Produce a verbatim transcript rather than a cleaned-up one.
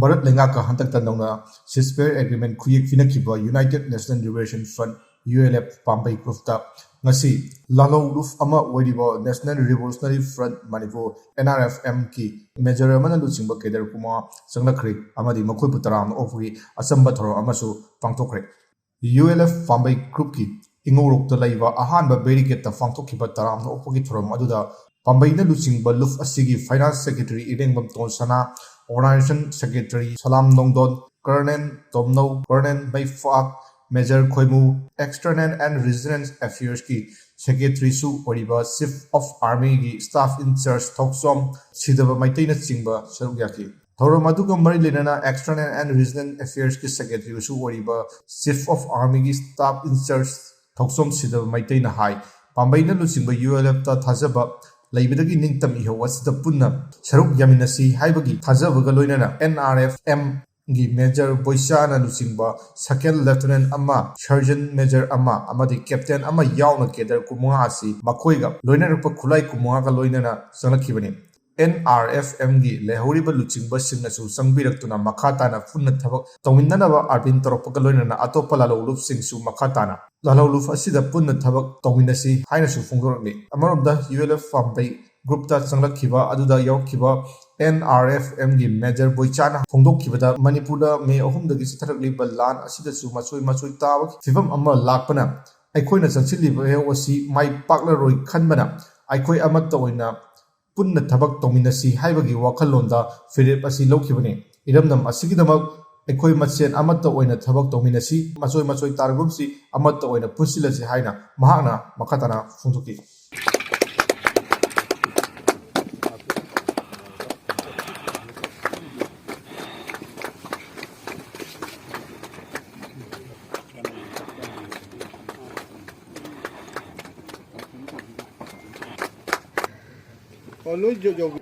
ꯚꯥꯔꯠ ꯂꯩꯉꯥꯛꯀ ꯍꯟꯗꯛꯇ ꯅꯧꯅ ceasefire agreement ꯈꯨꯌꯦꯛ ꯄꯤꯅꯈꯤꯕ United National Liberation Front, U L F, ꯄꯥꯝꯕꯩ groupꯇ ꯉꯁꯤ ꯂꯥꯜꯍꯧꯂꯨꯞ ꯑꯃ ꯑꯣꯏꯔꯤꯕ National Revolutionary Front Manipur, N R F M ꯀꯤ major ꯑꯃꯅ ꯂꯨꯆꯤꯡꯕ cadre ꯀꯨꯟꯃꯉꯥ ꯆꯪꯂꯛꯈ꯭ꯔꯦ ꯑꯃꯗꯤ ꯃꯈꯣꯏꯕꯨ ꯇꯔꯥꯝꯅ ꯑꯣꯛꯄꯒꯤ ꯑꯆꯝꯕ ꯊꯧꯔꯝ ꯑꯃꯁꯨ ꯄꯥꯡꯊꯣꯛꯈ꯭ꯔꯦ꯫ U L F ꯄꯥꯝꯕꯩ groupꯀꯤ ꯏꯉꯧꯔꯣꯛꯇ ꯂꯩꯕ ꯑꯍꯥꯟꯕ barricadeꯇ ꯄꯥꯡꯊꯣꯛꯈꯤꯕ ꯇꯔꯥꯝꯅ ꯑꯣꯛꯄꯒꯤ ꯊꯧꯔꯝ ꯑꯗꯨꯗ ꯄꯥꯝꯕꯩꯅ ꯂꯨꯆꯤꯡꯕ ꯂꯨꯞ ꯑꯁꯤꯒꯤ finance secretary ꯏꯔꯦꯡꯕꯝ ꯇꯣꯟꯁꯅꯥ, organization secretary Salam ꯅꯣꯡꯗꯣꯟ, colonel ꯇꯣꯝꯅꯧ, colonel ꯃꯩꯐꯥꯛ, major ꯈꯣꯏꯃꯨ, external and regional affairsꯀꯤ secretaryꯁꯨ ꯑꯣꯏꯔꯤꯕ chief of armyꯒꯤ staff in charge Thouchom ꯁꯤꯗꯕ ꯃꯩꯇꯩꯅꯆꯤꯡꯕ ꯁꯔꯨꯛ ꯌꯥꯈꯤ꯫ ꯊꯧꯔꯝ ꯑꯗꯨꯒ ꯃꯔꯤ ꯂꯩꯅꯅ external and regional affairsꯀꯤ secretaryꯁꯨ ꯑꯣꯏꯔꯤꯕ chief of armyꯒꯤ staff in charge Thouchom ꯁꯤꯗꯕ ꯃꯩꯇꯩꯅ ꯍꯥꯏ, ꯄꯥꯝꯕꯩꯅ ꯂꯨꯆꯤꯡꯕ U L Fꯇ ꯊꯥꯖꯕ ꯂꯩꯕꯗꯒꯤ ꯅꯤꯡꯇꯝ ꯏꯍꯧ ꯑꯁꯤꯗ ꯄꯨꯟꯅ ꯁꯔꯨꯛ ꯌꯥꯃꯤꯟꯅꯁꯤ ꯍꯥꯏꯕꯒꯤ ꯊꯥꯖꯕꯒ ꯂꯣꯏꯅꯅ N R F M ꯒꯤ major ꯕꯣꯏꯆꯥꯅ ꯂꯨꯆꯤꯡꯕ second lieutenant ꯑꯃ, sergeant major ꯑꯃ ꯑꯃꯗꯤ captain ꯑꯃ ꯌꯥꯎꯅ cadre ꯀꯨꯟꯃꯉꯥ ꯑꯁꯤ ꯃꯈꯣꯏꯒ ꯂꯣꯏꯅꯔꯛꯄ ꯈꯨꯠꯂꯥꯏ ꯀꯨꯟꯃꯉꯥꯒ ꯂꯣꯏꯅꯅ ꯆꯪꯂꯛꯈꯤꯕꯅꯤ꯫ N R F Mꯒꯤ ꯂꯩꯍꯧꯔꯤꯕ ꯂꯨꯆꯤꯡꯕꯁꯤꯡꯅꯁꯨ ꯆꯪꯕꯤꯔꯛꯇꯨꯅ ꯃꯈꯥ ꯇꯥꯅ ꯄꯨꯟꯅ ꯊꯕꯛ ꯇꯧꯃꯤꯟꯅꯅꯕ ꯑꯥꯔꯕꯤꯟ ꯇꯧꯔꯛꯄꯒ ꯂꯣꯏꯅꯅ ꯑꯇꯣꯞꯄ ꯂꯥꯜꯍꯧꯂꯨꯞꯁꯤꯡꯁꯨ ꯃꯈꯥ ꯇꯥꯅ ꯂꯥꯜꯍꯧꯂꯨꯞ ꯑꯁꯤꯗ ꯄꯨꯟꯅ ꯊꯕꯛ ꯇꯧꯃꯤꯟꯅꯁꯤ ꯍꯥꯏꯅꯁꯨ ꯐꯣꯡꯗꯣꯔꯛꯂꯤ꯫ ꯑꯃꯔꯣꯝꯗ U L F ꯄꯥꯝꯕꯩ groupꯇ ꯆꯪꯂꯛꯈꯤꯕ ꯑꯗꯨꯗ ꯌꯥꯎꯔꯛꯈꯤꯕ N R F Mꯒꯤ major ꯕꯣꯏꯆꯥꯅ ꯐꯣꯡꯗꯣꯛꯈꯤꯕꯗ, ꯃꯅꯤꯄꯨꯔꯗ ꯃꯦ ꯑꯍꯨꯝꯗꯒꯤ ꯆꯠꯊꯔꯛꯂꯤꯕ ꯂꯥꯟ ꯑꯁꯤꯗꯁꯨ ꯃꯆꯣꯏ ꯃꯆꯣꯏ ꯇꯥꯕ ꯐꯤꯕꯝ ꯑꯃ ꯂꯥꯛꯄꯅ ꯑꯩꯈꯣꯏꯅ ꯆꯪꯁꯤꯜꯂꯤꯕ ꯍꯦꯛ ꯑꯁꯤ ꯃꯥꯏ ꯄꯥꯛꯂꯔꯣꯏ ꯈꯟꯕꯅ ꯑꯩꯈꯣꯏ ꯑꯃꯠꯇ ꯑꯣꯏꯅ ꯄꯨꯟꯅ ꯊꯕꯛ ꯇꯧꯃꯤꯟꯅꯁꯤ ꯍꯥꯏꯕꯒꯤ ꯋꯥꯈꯜꯂꯣꯟꯗ ꯐꯤꯔꯦꯞ ꯑꯁꯤ ꯂꯧꯈꯤꯕꯅꯤ꯫ ꯏꯔꯝꯗꯝ ꯑꯁꯤꯒꯤꯗꯃꯛ ꯑꯩꯈꯣꯏ ꯃꯁꯦꯟ ꯑꯃꯠꯇ ꯑꯣꯏꯅ ꯊꯕꯛ ꯇꯧꯃꯤꯟꯅꯁꯤ, ꯃꯆꯣꯏ ꯃꯆꯣꯏ ꯇꯥꯔꯒꯨꯝꯁꯤ ꯑꯃꯠꯇ ꯑꯣꯏꯅ ꯄꯨꯟꯁꯤꯜꯂꯁꯤ ꯍꯥꯏꯅ ꯃꯍꯥꯛꯅ ꯃꯈꯥ ꯇꯥꯅ ꯐꯣꯡꯗꯣꯛꯈꯤ꯫ ꯑꯣ, ꯂꯣꯏ ꯌꯧ-, ꯌꯧ-,